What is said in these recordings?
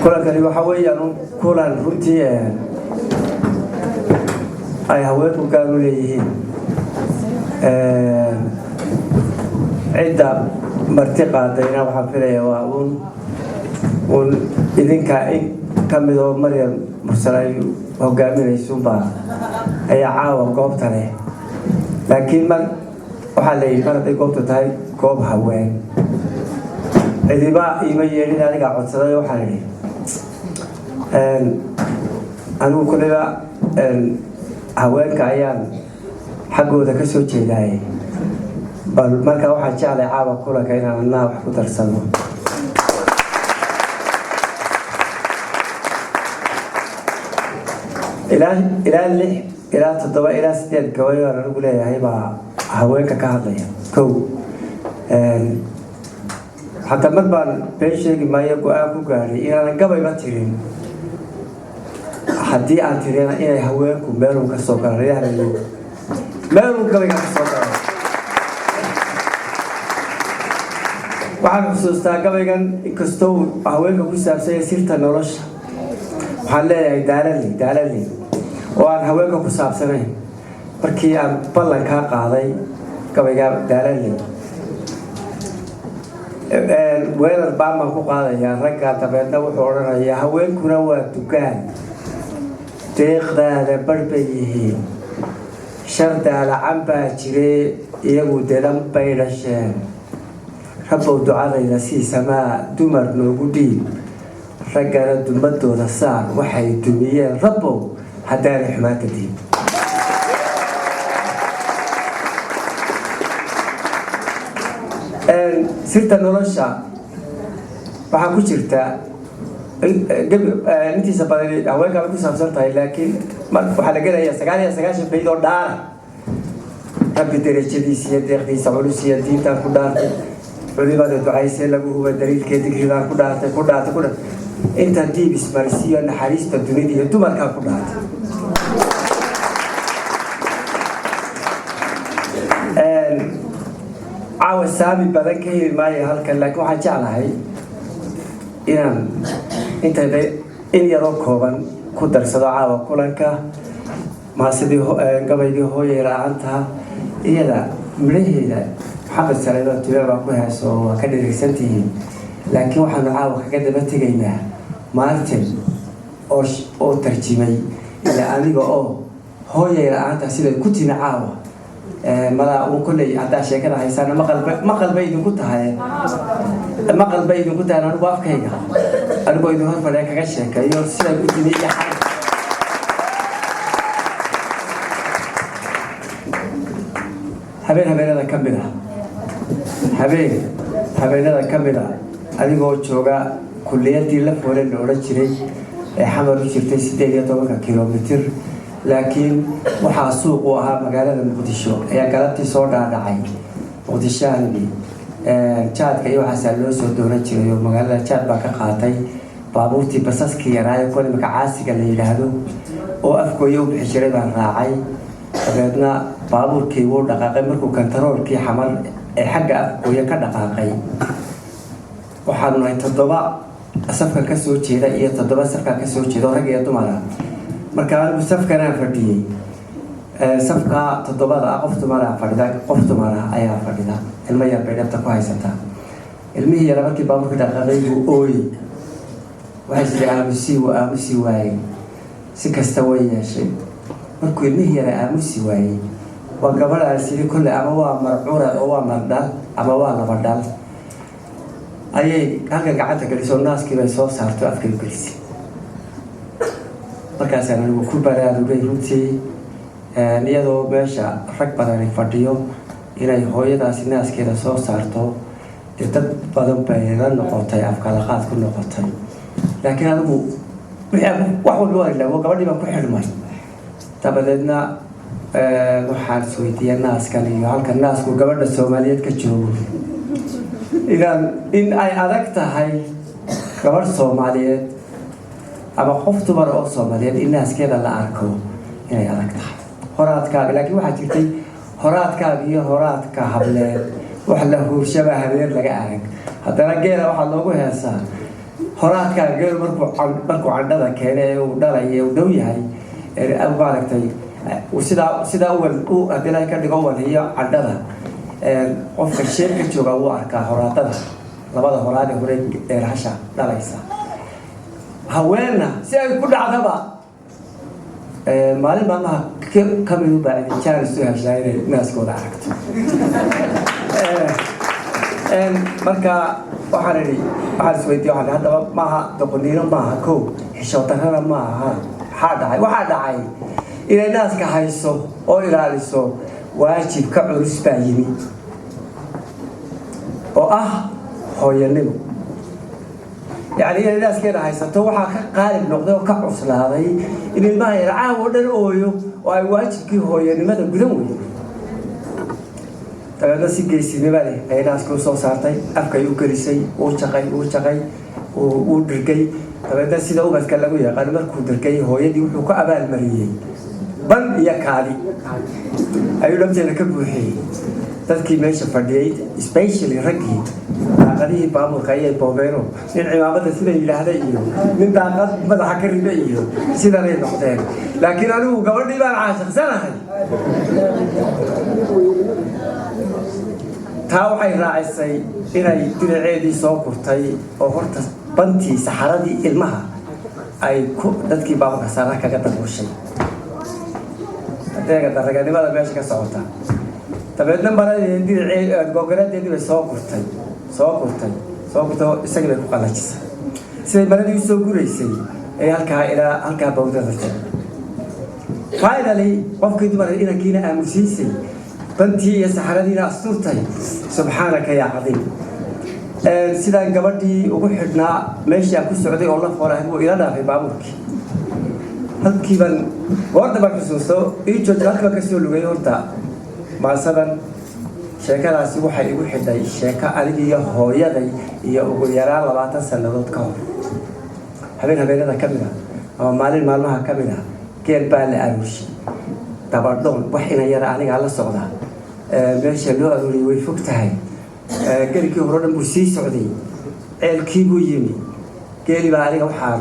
Kulankani waxa weeyaan kulan runtii ay haweenku gaar u leeyihiin. Cidda marti qaadayna waxaan filaya waa uun idinka in ka midoo Maryam Mursal ay hogaaminaysuunbaa ayaa caawa goobta leh, laakiin mar waxaa la yidhi mar hadday goobtu tahay goob haween, cidiba iima yeedhin, anigaa codsaday. Waxaan idhi anigu kulliba haweenka ayaan xaggooda ka soo jeedaayay, bal markaa waxaan jeclay caawa kulanka inaan adnaha wax ku darsano. Ilaa lix ilaa toddoba ilaa sideed gabay aan anigu leeyahay baa haweenka ka hadlaya. Kow, xataa mar baan been sheegi maayo, go-aan ku gaadhay inaanan gabayba tirin, haddii aan tirina inay haweenku meelun ka soo galaan, ilaahbayo meelun gabayga ka soo galaan. Waxaan xusuustaa gabaygan, inkastoo haweenka ku saabsanya sirta nolosha, waxaan leeyahay daalaley daalaley oo aan haweenka ku saabsanayn. Markii aan ballankaa qaaday gabayga daalaley, weerar baan ku qaadayaa ragga. Dabeedna wuxuu odhanayaa: haweenkuna waa dukaan, deeqdaada barh bay yihiin, shar daalacan baa jire, iyagu dedan bay dhasheen. Rabbow ducadayda sii samaa, dumar noogu dhiib, raggana dumadooda saar, waxay dumiyeen rabbow haddaanay xumaanta diib. Sirta nolosha waxaa ku jirta intiisa badan haweenka bay ku saabsan tahay, laakiin waxaa la gelayaa 99 bayd oo dhaara. Rabbi derajadiisa iyo deeqdiisa culus iyo diintaan ku dhaartay, culimada ducaysee lagu huba daliilkee digridaan ku dhaartay, ku dhaartay, ku dhaartay, inta diib ismarisiyo naxariista dunida iyo dumarkaan ku dhaartay. Caawa saami badan ka heli maayo halkan, laakiin waxaan jeclahay inaan intayda in yaroo kooban ku darsado caawa kulanka maasidii gabaygii hooyay la-aantaha, iyada midhaheeda Maxamed Saleebaan Tube baa ku heeso, waa ka dhirigsantihiin, laakiin waxaanu caawa kaga daba tegaynaa Martin oo tarjimay ila aniga oo hooyay la-aanta siday ku timi caawa. Malaa uun kolley haddaa sheekada haysaana maqal bay idinku tahay, maqal bay idinku tahay. Anigu afkayga anigoo idin hor fadhiya kaga sheekeeyo siday ku timi iyo xal. Habeen habeenada ka mid ah, habeen habeenada ka mid a, adigoo jooga kuliyaddii la foole la odhan jiray ee Xamar u jirtay 18-ka kilomitir, laakiin waxaa suuq u ahaa magaalada Muqdisho, ayaa galabtii soo dhaadhacay Muqdishoanbi. Jaadka iyo waxaasaa loo soo doonan jiray oo magaalada jaad baa ka qaatay. Baabuurtii basaskii yaraayo kuwan imika caasiga la yidhaahdo oo Afgooye u bixi jiray baan raacay. Dabeedna baabuurkii wuu dhaqaaqay. Markuu kantaroolkii Xamar ee xagga Afgooye ka dhaqaaqay, waxaanu nahay toddoba safkan ka soo jeeda iyo toddoba safkan ka soo jeeda oo rag iyo dumar ah. Marka anigu safkanaan fadhiyey, safka toddobada ah qof dumara fadhida, qof dumara ayaa fadhida, ilmo yar bay dhabta ku haysataa. Ilmihii yara markii baabuurka dhaqaaqay buu ooyey. Waxay sidii aamusii, wuu aamusi waayey. Si kasta way yeeshay, markuu ilmihii yara aamusi waayey, waa gabadhaan sidii kolley ama waa marcura oo waa mardhal ama waa laba dhal, ayay halkan gacanta gelisoo naaskii bay soo saarto, afkay gelisay. Markaasaan anigu ku baraarugay runtii, iyadoo meesha rag badani fadhiyo inay hooyadaasi naaskeeda soo saarto, dee dad badan bay la noqotay, afkalaqaad ku noqotay, laakiin anigu wax walba waa ilaawo, gabadhii baan ku xidhmay. Dabadeedna waxaan isweydiiyey naaskan iyo halka naasku gabadha Soomaaliyeed ka joogo, inaan in ay adag tahay gabadh Soomaaliyeed ama qof dumar oo Soomaaliyeed in naaskeeda la arko inay adag tahay. Horaadkaaga laakiin waxaa jirtay horaadkaaga iyo horaadka hableed wax la huurshaba habeer laga arag. Haddana geela waxaa loogu heesaa Horaadkaa geel markuu candhada keenay ee uu dhalay ee uu dhow yahay, maaragtay, sidaa u haddii Ilaahay ka dhigo walhiyo candhada, qofka sheerka jooga wuu arkaa horaadada, labada horaad ee hore dheerhasha dhalaysa. Haweenna si ay ku dhacdaba maalin maalmaha kamidu baa idin jaanis u heshaa inay naaskooda aragto. Marka waxaan idhi, waxaan isweydiiye, waxaan haddaba maaha doqoniino, maaha kow, xishood darrana maaha. Maxaa dhacay? Waxaa dhacay inay naaska hayso oo ilaaliso waajib ka culus baa yimi oo ah hooyanimo. Yacni inay naaskeeda haysato waxaa ka qaalib noqday oo ka cuslaaday in ilmaha yar caaw oo dhan ooyo oo ay waajibkii hooyanimada gudan weydo. Dabeedna si geesinimo leh ayay naaska usoo saartay, afkay u gelisay, uu jaqay, uu jaqay, uu dhirgay. Dabeedna sida ubadka lagu yaqaano, markuu dhirgay, hooyadii wuxuu ku abaalmariyey ban iyo kaadi ayuu dhabteeda ka buuxiyey. Dadkii meesha fadhiyey, especially raggii, daaqadihii baabuurka ayay boobeeno, nin cimaamada sida yidhaahda iyo nin daaqad madaxa ka rida iyo sidanay noqdeen. Laakiin anigu gabadhii baan caashiqsanahay. Taa waxay raacisay inay dinaceedii soo gurtay oo horta bantii saxaradii ilmaha ay ku dadkii baabuurka saara kaga dabooshay adeega daraganimada meesha ka socota. Dabeedna maradii dinacee googareedeedii bay soo gurtay, soo gurtay, soo gurtay oo isagii bay ku qallajisay. Siday maradii usoo guraysay ay halkaa ilaa halkaa bawdada tag. Finally qofkii dumar inankiina aamusiisay, bantii iyo saxaradiina asturtay. Subxaanaka yaa cadiim! Sidaan gabadhii ugu xidhnaa meeshii aan ku socday oo la foolahay buu ila dhaafay baabuurkii. Halkii baan goorta baan xusuusto ii joojo, halkii baan kasoo lugay. Horta maasadan sheekadaasi waxay igu xidhay sheeko anigiiyo hooyaday iyo ugu yaraan 20 sannadood ka hor. Habeen habeenada ka mid ah ama maalin maalmaha ka mid ah, geel baa la aruurshay dabadhoon. Wax ina yara anigaa la socda. Meesha loo aruuriyay way fog tahay. Gelikii hore dhan buu sii socday, ceelkii buu yimi. Geeli baa aniga waxaan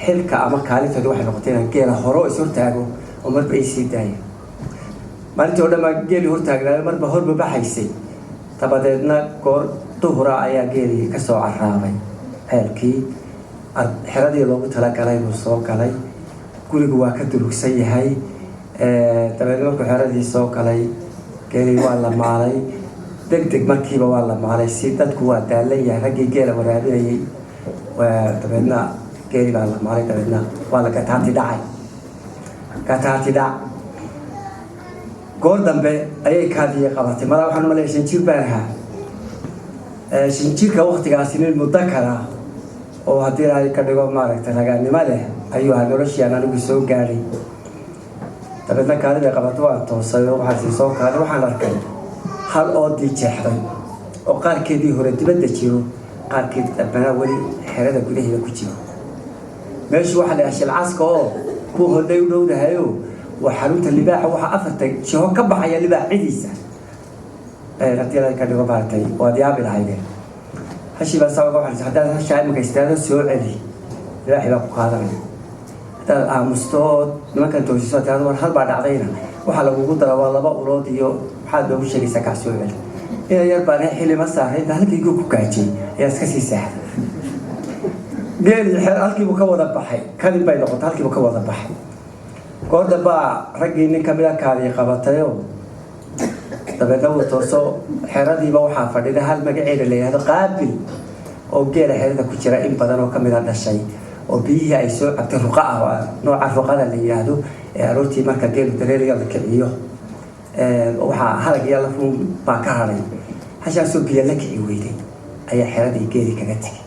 xilka ama kaalintoodi waxay noqotay inaan geela horo is hortaago oo marba ay sii daayo. Maalintii o dhan baa geelii hortaagnaayo, marba horba baxaysay. Dabadeedna goor duhura ayaa geelii ka soo caraabay ceelkii, xeradii loogu talagalay buu soo galay. Gurigu waa ka durugsan yahay. Dabeedna markuu xeradii soo galay, geelii waa la maalay deg deg, markiiba waa la maalay si dadku waa daalan yahay, raggii geela waraabinayay. Dabeedna geeli baa la maalay, dabeedna waa la gataati dhacay, gataati dhac. Goor dambe ayay kaadiyay qabatay. Malaa waxaan umaleya 5 jir baan ahaa. 5 jirka waktigaasi nin mudakar ah oo haddii Ilaahay ka dhigo, maaragtay, ragaannimo leh ayuu ahaa noloshii aan anigu soo gaadhay. Dabeedna kaadi bay qabatay, waan toosay oo waxaan sii soo kaaday. Waxaan arkay hal oodii jeexday oo qaarkeedii hore dibadda jiro, qaarkeed dambena weli xerada gudaheeda ku jiro. Meeshu waxaa la yahaa shilcaska oo kuwa hodhay u dhowdahayo, waa xarunta libaaxa. Waxaa afarta jiho ka baxaya libaax cidiisa. Haddii Ilaahay ka dhigo, maaragtay, waad yaabi lahaydeen. Hashii baa saa uga waxaysa: haddaad hashaa iminka istaado soo celi, libaaxii baa ku qaadanaya. Haddaad aamusto oo nimankan toosiso, tirado war hal baa dhacdayna, waxaa lagugu dara waa laba ulood iyo maxaad noogu sheegaysaa, kac soo celi. Ina yar baan xili ma saaray inta halkiiguu ku gaajay ayaa iska sii seexday. Geelii halkiibuu ka wada baxay, kadib bay noqotay, halkiibuu ka wada baxay. Goor dambaa raggii nin kamid a kaadii qabatayoo dabeedna wuu tooso. Xeradiiba waxaa fadhida hal magaceeda la yihahdo Qaabil oo geela xerada ku jira in badan oo kamida dhashay, oo biyihii ay soo cabtay ruqa ah, nooca ruqada la yidhaahdo ee aroortii marka geelu dareeriga la kiciyo waxaa harag iyo lafuun baa ka hadhay. Hashaasoo biyo la kici weyday ayaa xeradii geeli kaga tegay.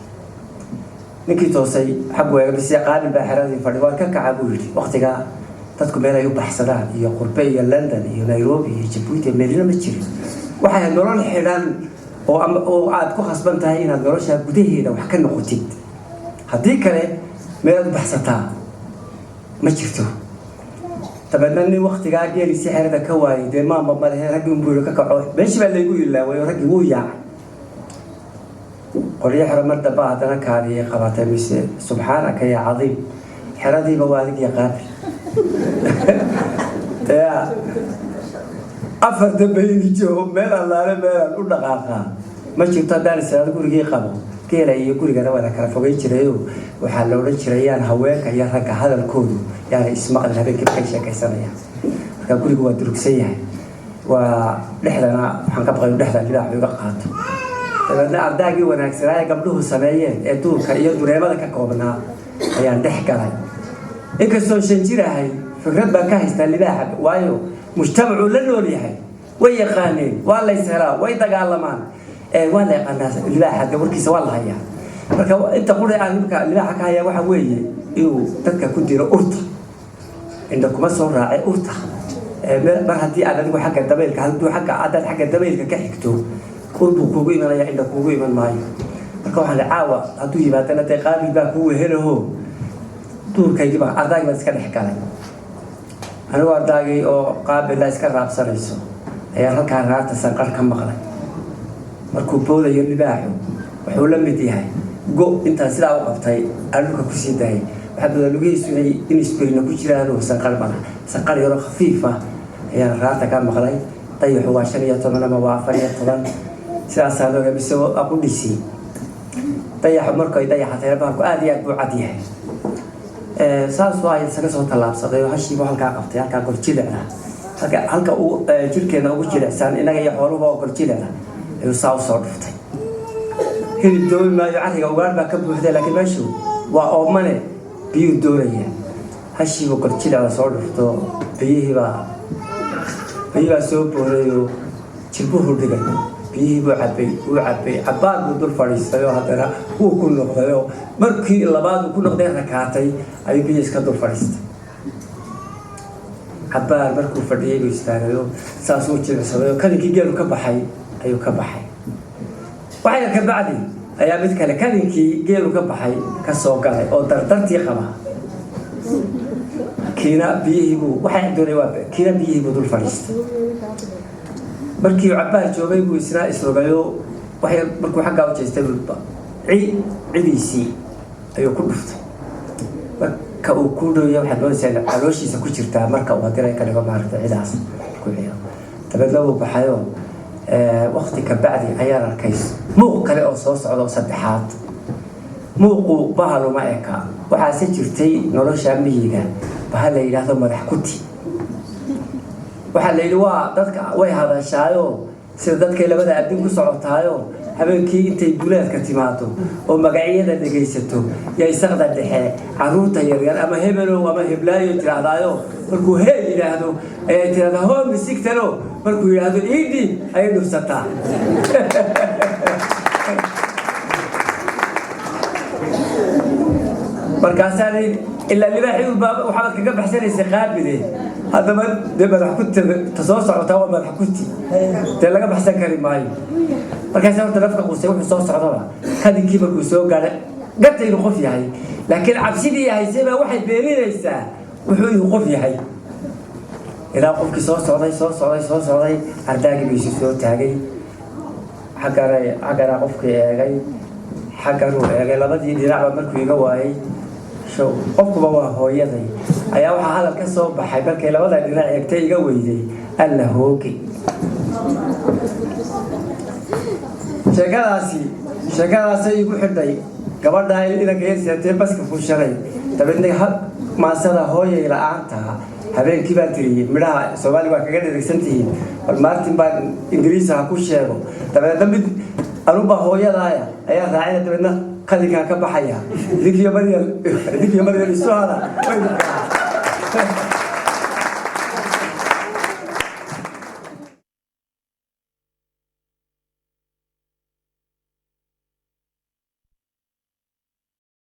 Ninkii toosay xag weega Qaabil baa xeradii fadhi. Waan ka kaca, buu yidhi. Waqtigaa dadku meel ay u baxsadaan iyo qurbe iyo London iyo Nairobi iyo Jabuuti meelina ma jirin. Waxay nolol xidhan oo aad ku khasban tahay inaad nolosha gudaheeda wax ka noqotid, haddii kale meelaad u baxsataa ma jirto. Dabeedna nin waktigaa geelisi xerada ka waayay dee maamba malehe, raggii unbuu ka kaco. Meeshii baa laygu ilaaway oo raggii wuu yaacay. Qoryo xero mar damba haddana kaadiyay qabatay, mise subxaanaka yaa cadiim, xeradiiba waa adig iyo Qaabil ya. Afarta bayni joogo, meel allaale meelaan u dhaqaaqaa ma jirto. Haddaan israado gurigii qabo, geela iyo gurigana waa la kala fogeyn jirayo. Waxaa la odhan jiray yaan haweenka iyo ragga hadalkoodu yaana ismaqlin habeenkii markay sheekaysanayaan. Marka gurigu waa durugsan yahay, waa dhexdana waxaan ka baqay dhexda libaaxu iga qaato. Dabeedna ardaagii wanaagsanaa ee gabdhuhu sameeyeen ee duurka iyo dureemada ka koobnaa ayaan dhex galay. Inkastoo 5 jir ahay, fikrad baan ka haystaa libaaxa, waayo mujtamacuu la nool yahay, way yaqaaneen, waa la ishelaa, way dagaalamaan, waa la yaqaanaa libaaxa, de warkiisa waa la hayaa. Marka inta quri aan imka libaaxa ka hayaa waxa weeye inuu dadka ku dilo urta. Indha kuma soo raacay urta. Mar haddii aad adigu xagga dabaylka, hadduu agga haddaad xagga dabaylka ka xigto, ur buu kuugu imanaya, indha kuugu iman maayo. Marka waxaan caawa hadduu yimaadana, dee Qaabil baa kuu wehelaho. Duurkaygii baa, ardaagii baan iska dhex galay. Anigoo ardaagii oo Qaabila iska raabsanayso ayaan halkaa raarta sanqar ka maqlay. Markuu boodayo libaaxu wuxuu la mid yahay go intaan sidaa u qabtay aan dhulka kusii daayay. Waxaa moodaa lugihiisu inay inisberina ku jiraanoo sanqar mala, sanqar yaroo khafiif ah ayaan raarta ka maqlay. Dayaxu waa 15 ama waa 14, sidaasaa looga mise aqudhisi dayaxu. Markay dayaxa tayna bahalku aada iyo aad buu cad yahay. Saas waa isaga soo tallaabsaday oo hashiibu halkaa qabtay, halkaa gorjilicda, halka uu jirkeena ugu jilicsan innaga iyo xooluhuba oo gorjilicda ayuu saa usoo dhuftay. Hilib doobi maayo, carriga ugaadh baa ka buuxday, laakiin meeshu waa oomane, biyuu doonaya. Hashiibu gorjilicda soo dhufto, biyihii baa soo boodayoo jilbuhu dhigay. Biyihii buu cabay, wuu cabay, cabaar buu dul fadhiistay oo haddana wuu ku noqdayoo markii labaad uu ku noqday rakaatay ayuu biyihii iska dul fadhiistay. Cabaar markuu fadhiyey buu istaagayoo saasuu jimicsaday oo kadinkii geelu ka baxay ayuu ka baxay. Waxyar ka bacdi ayaa mid kale kadinkii geelu ka baxay ka soo galay oo dardartii qaba. Kiina biyihiibuu waxay doonay waa kiina biyihii buu dul fadhiistay. Markii cabaar joogay buu isna isrogayo. Waxyar markuu xaggaa u jeestay buu cidiisii ayuu ku dhuftay. Marka uu ku dhowya waxaad moodaysaa calooshiisa ku jirtaa marka uu hadii ka dhigo maaragtay cidaas ku ciyo. Dabeedna wuu baxayoo wakti ka bacdi ayaan arkay muuq kale oo soo socda oo saddexaad. Muuqu bahaluma eka. Waxaase jirtay nolosha miyiga bahal la yidhaahdo madax kuti. Waxaa la yidhi waa dadka way hadashaayo, sida dadkay labada abdin ku socotaayo. Habeenkii intay duleedka timaado oo magacyada dhegaysato yay saqda dhexe caruurta yaryar ama hebelow ama heblaayo tidhaahdaayo. Markuu hee yidhaahdo ayay tidhahdaa hoo misigtano. Markuu yidhaahdo iidhi ayay dhufsataa. Markaasaa ilaa libaaxii ulbaa waxaad kaga baxsanaysay Qaabile. Haddaba dee madax kuti ta soo socotaa waa madax kuti, dee laga baxsan kari maayo. Markaasa horta nafka qusay wuxuu soo socdaba. Kadinkii markuu soo gaadhay garta inuu qof yahay, laakiin cabsidii haysay baa waxay beeninaysaa wuxuu inuu qof yahay. Ilaa qofkii soo socday, soo socday, soo socday, ardaagii buu isu soo taagay. Xaggana xaggana qofkii eegay, xagganuu eegay, labadii dhinacba markuu iga waayay, show qofkuba waa hooyaday ayaa waxaa hadal ka soo baxay. Markay labada dhinac eegtay iga weyday, alla hooge. Sheekadaasay igu xidhay gabadhaa inanka yarseetee baska fuushanay. Dabeedna maasada hooyay la-aanta habeenkii baan tiriyey. Midhaha Soomaaliga waa kaga dherigsan tihiin, bal Martin baan Ingiriisa ha ku sheego. Dabeedna mid anubaa hooyadaaya ayaa raacina. Dabeedna kadinkaa ka baxaya, idinkiyo Maryal, idinkiyo Maryal isu hada.